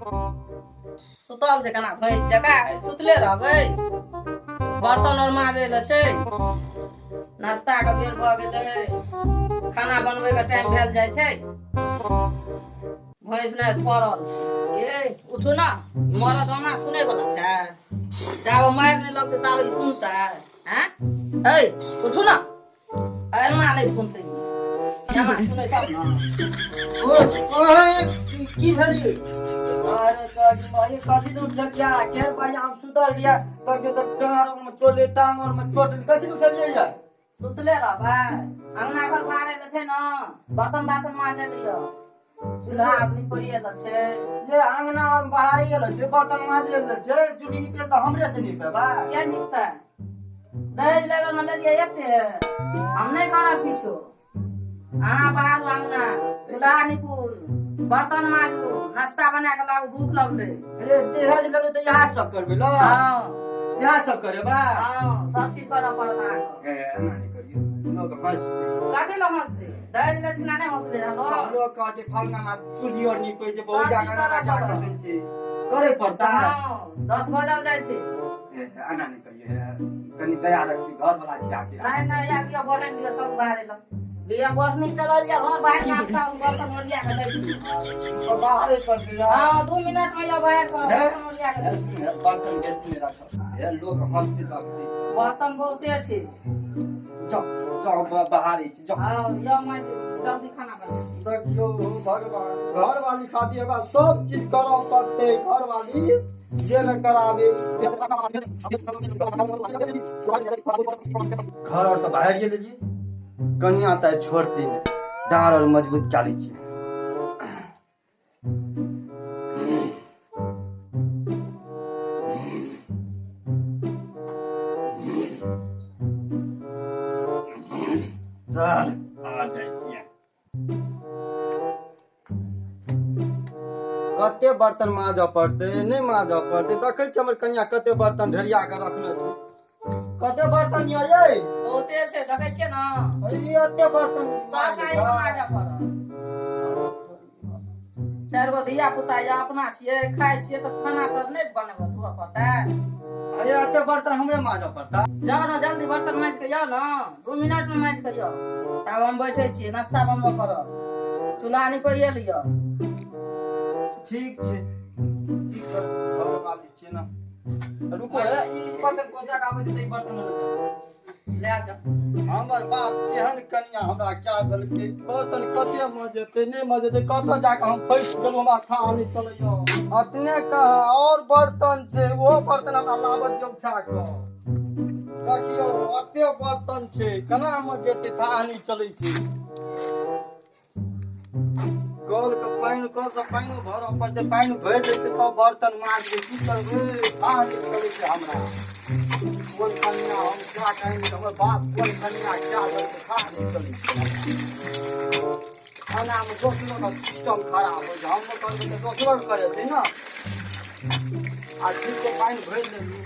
सुतल छै केना भैंस जकाँ, सुतले रहबै। बर्तन और माजै लए छै, नाश्ता के बेर भऽ गेलै, खाना बनबै के टाइम भेल जाइ छै। भैंस नहि पड़ल छै। ए उठू ने, मरद ओना सुनै वाला छै? जाबे मारि नहि लगतै ताबे ई सुनतै? हैं है, उठू ने। एना नहि सुनतै, एना सुनै तब ने। ओए, की भेल? अरे तोरी माई, कथी ने उठलिया? केहन बढ़िया हम सुतल रहिया, तब के तऽ डाँर में चोट, टांग और में चोट, कथी ने उठलियै या? सुतले रहबै? अंगना घर बाहरे लए छै ने, बर्तन बासन माजे लिअ, चूल्हा आब निपैये लए छै। ये अंगना और बाहरे गेल छै, बर्तन माजे गेल छै, चूल्ही निपे तऽ हमरे से निपेबा? किया निपतै? दहेज लेबे मे लेलियै एते, हम नहि करब किछो। अहाँ बाहर अंगना, चूल्हा निपू, बर्तन माजू, नाश्ता बना कऽ लाबू, भूख लगलै। अरे दहेज लेबै तऽ इएह सब करबै ल? हँ। इएह सब करेबा? हँ, सब चीज करऽ पड़त अहाँके। ए, एना नहि करियौ, लोग हँसतै। कथी लए हँसतै? दहेज लेथिन आ नहि हँसलै रहलो? लोग कहते फलना मा चूल्ही और निपै छै, बहुत सब चीज खाना करऽ क्या पड़त। कर दै छै, करे पड़ता। हँ, 10 बजल जाइ छै। ए, एना नहि करियौ, कनि दया रखियौ, घर वाला छी आखिर। नहि नहि, या दिअ, बढ़नि दिअ, चलू बाहर एलहुँ। लिअ बढ़नी, चलल जा घर बाहर, नाश्ता बर्तन ओरिया कऽ दै छी। तो बाहरे कर दिया। हँ, 2 मिनट मे या बाहर कऽ हे? बर्तन ओरिया कऽ हे दै छी। सुन, हे, बर्तन बेसी नहि राखब, हे लोग हँसते तकते। बर्तन बहुते छै। जाओ जाओ, बाहरे छी, जाओ। हँ, यौ माय, जल्दी खाना बना। देखियौ भगवान, घर वाली खातिर हमरा सब चीज करऽ पड़तै, घर वाली जे न कराबे। घर और तऽ बाहर लेलियै, कनिया तऽ छोड़ती नहि, डाँड़ और मजबूत कए लै छियै। चल आ जाइ छियै। कते बर्तन माजऽ पड़तै, नहि माजऽ पड़तै, देखै छियै हमर कनिया कते बर्तन ढेरिया कऽ रखने छै। कते बर्तन यऽ यै? बहुते छै, देखै छियै ने। ई एते बर्तन सबटा एक माजऽ पड़त। चारि गो धिया पुता यऽ, अपना छियै, खाइ छियै तऽ खाना तऽ नहि बनेबै, धोअ पड़तै। अरे एते बर्तन हमरे माजऽ पड़तै? जाउ ने, जल्दी बर्तन माजि कऽ जाउ ने, 2 मिनट मे माजि कऽ जाउ, तब हम बैठे छियै, नाश्ता बनबऽ पड़त, चूल्हा निपैये लिअ। ठीक छै, की करबै, घरवाली छियै ने। रुको, हे ई बर्तन कोचा के आबै छै तऽ ई बर्तन लऽ जाउ। लए जाउ। हमर बाप केहन कनिया हमरा क्या देलकै, बर्तन कते मजेतै, नहि मजेतै, कतऽ जाकऽ हम फँसि गेलहुँ, हमरा थाह नहि चलैया। अतने कहाँ और बर्तन छै, ओहो बर्तन हमरा लाबऽ दियौ उठा कऽ। देखियौ अते बर्तन छै, केना मजेतै, थाह नहि चलै छै। कल के पानि, कल से पानिओ भरऽ पड़तै, पानि भरि दै छै तब बर्तन माजबै। की करबै, थाह नहि चलै छै हमरा। कोन कनिया हम क्या कहिन, हमर बाप कोन कनिया क्या देलकै, थाह नहि चलै छै। खानामे दोसरोके सिस्टम खराब होइ छै, हम करबै तऽ दोसरोके करेतै ने। आ ठीक छै, पानि भरि लेलहुँ,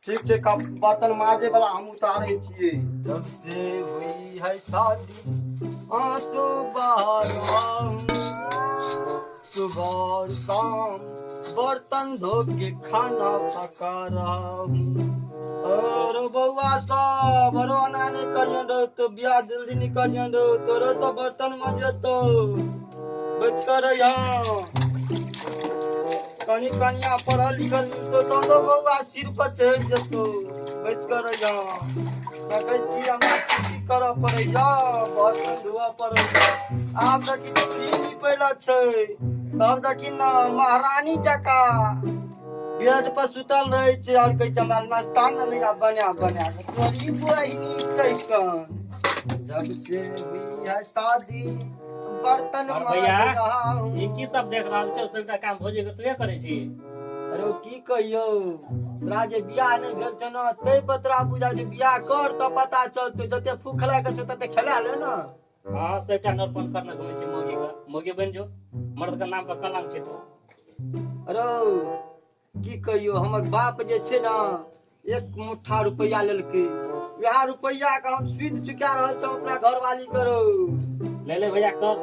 ठीक छै, कप बर्तन माजे वाला हम उतारै छियै। जब से हुई है शादी आंसू बहा रहा हूँ, सुबह और शाम बर्तन धो के खाना पका रहा हूँ। और बौआ सब, अरो एना नहि करियन रौ, तो बियाह जल्दी नहि करियन रौ, तोरो सब बर्तन मजेतौ, बचि कऽ रहिहँ। कनि कनिया पढ़ल लिखल मिलतौ तहन तो बौआ सिर पर चढ़ि जेतौ, बचि कऽ रहिहँ। देखै छी हमरा की की करऽ पड़ैया, बर्तन धोअ पड़ैया। आब देखी चूल्ही नीपै लए छै, तब देखी ने महारानी जकाँ बेड पर सुतल रहै छै और कहै छै हमरा नाश्ता ने नहि आब बना बना कऽ तोरी बहिनी कहि कऽ। जब से हुई है शादी बर्तन और माज भैया, रहा हूँ। ई की सब देख रहल छौ? सबटा काम भौजी के तूहे करै छी? अरे की कहियौ तोरा, जे बियाह नहि भेल छौ ने तै पर तोरा बुझा छै, बियाह कर तऽ पता चलतौ। जते फूक खेला के छौ तते खेला ले ने। हाँ, सबटा नरपन करने घुमै छी मौगी के। मौगी बनि जो, मर्द के नाम पर कलंक छै तू। अरे की कहियौ, हमर बाप जे छै ने एक मुट्ठा रुपैआ लेलकै, वएह रुपैआ के हम सूद चुका रहल छी अपना घरवाली के रौ। ले ले भैया कर।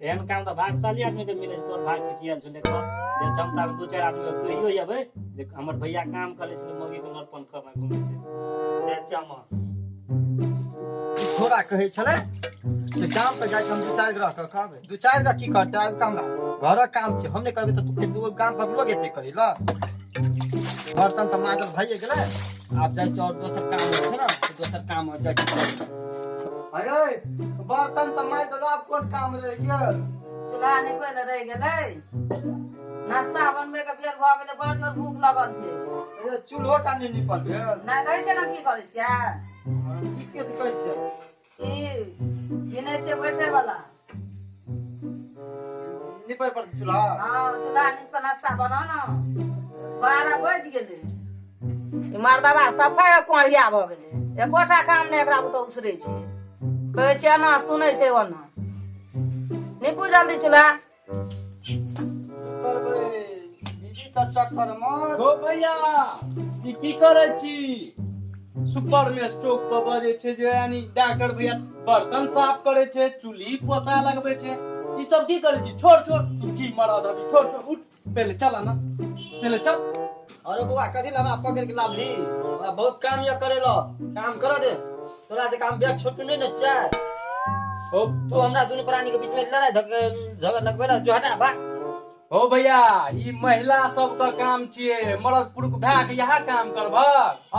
एहन काम तऽ भागशाली आदमी के मिलै छै। तोहर भाग ठिठियल छौ, देखो जे क्षमता मे दू चारि आदमी के कहियो अबै जे हमर भैया काम करै छलै, मौगी के लड़पन करना घुमै छै। ले चमक ई छोरा कहै छलै से गाम पर जाइ हम दू चारि ग्रह के कहबै। दू चारि ग्रह की करतै आबि कऽ? हमरा घरक काम छै, हम नहि करबै तऽ तू दू गाम पर लोग एतै करै लए? बर्तन तऽ माजल भइए गेलै, आब जाइ छी और दोसर काम छै ने, तऽ दोसर काम जाइ छी करै लए। अरे बर्तन तऽ माजि देलहुँ, आब कोन काम रहि गेल? चूल्हा निपै लए रहि गेलै, नाश्ता बनबै के बेर भऽ गेलै, बड़ जोर भूख लगल छै। अरे चूल्हो टा नहि निपल भेल? नहि देखै छियै ने की करै छियै? ई के कहै छियै? ई चिन्है छियै बैठे वाला। निपै पड़तै चूल्हा? हँ, चूल्हा नीप कऽ नाश्ता बनाउ ने। 12 बजि गेलै। ई मर्दबा सफाइ कोरिया भऽ गेलै, एकोटा काम नहि एकरा बुते उसरै छै। कहै छै एना, सुनै छै ओना। नीपू जल्दी चूल्हा। की करबै बीबी के चक्कर मे। गो भैया, ई की करै छी? सुपर में स्टोक पर बजै छै जे यानी डॉक्टर भैया बर्तन साफ करै छै, चूल्ही पोता लगबै छै, ई सब की करै छी? छोड़ छोड़, तू की मरद अभी, छोड़ छोड़, उठ पहले, चल ना पहले चल। अरे बौआ, कथी ला हमरा पकड़ के लावली? हमरा बहुत काम ये करे लो, काम कर दे। तोरा जे काम बेट छोटू नहीं ने छियै। हो। तू हमरा दुनू प्राणी के बीच में लड़ाई झगड़ लगबे ना, जो हटा भाग। हो भैया, ई महिला सबके काम छियै, मरद पुरुष भए के इएह काम करबह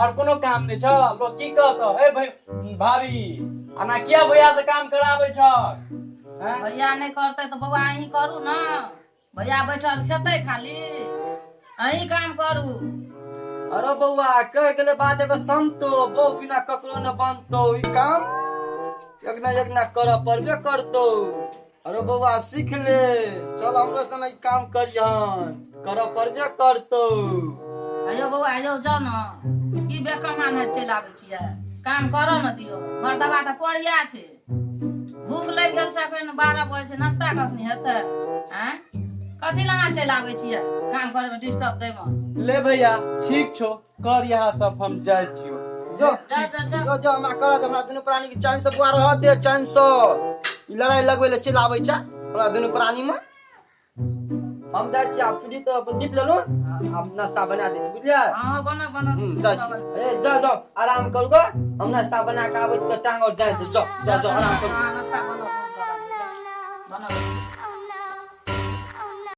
और कोनो काम नहि छ? लोग की कहत? हे भाई भाभी, एना किया भैया से काम कराबै छ? हैं? भैया नहि करतै तऽ बौआ अहीं करू ने। भैया बैठल खेतै खाली, अहीं काम करू। अरे बौआ, कह गेले बात एगो संतो, बहु बिना ककरो न बनतो। ई काम एक ना एक ना कर पड़बे करतो। अरे बौआ, सीख ले, चल हमरो संग ई काम करिहन, कर पड़बे करतो। अयो बौआ, अयो जाउ ने, की बेकमान है चलि आबै छियै? काम करऽ ने दियौ। मर्दबा तऽ कोरिया छै। भूख लागि गेल छै, अखन 12 बजे छै, नाश्ता कखनी हेतै? आँय, कथी लगा चलि आबै छियै काम करैमे डिस्टर्ब दैमे? ले भैया, ठीक छौ, कर यहाँ सब, हम जाइ छियौ। जो। जा जा जा। जो जो, हमरा करत, हमरा दुनू प्राणी के चैन से बुआ रह दे चैन से। ई लड़ाई लगबै ले चलि आबै छै हमरा दुनू प्राणी में। हम जाइ छी आब, चूल्ही तऽ अपन नीप लेलहुँ, आब नाश्ता बना दै छी, बुझलियै? हँ, बना बना। जाइ छी। ए जाओ जाओ, आराम करू गो, हम नाश्ता बना के आबै छी तऽ टांग और जाइ दे। जाओ जाओ जाओ, आराम करू। हाँ, नाश्ता बनाओ, बनाओ।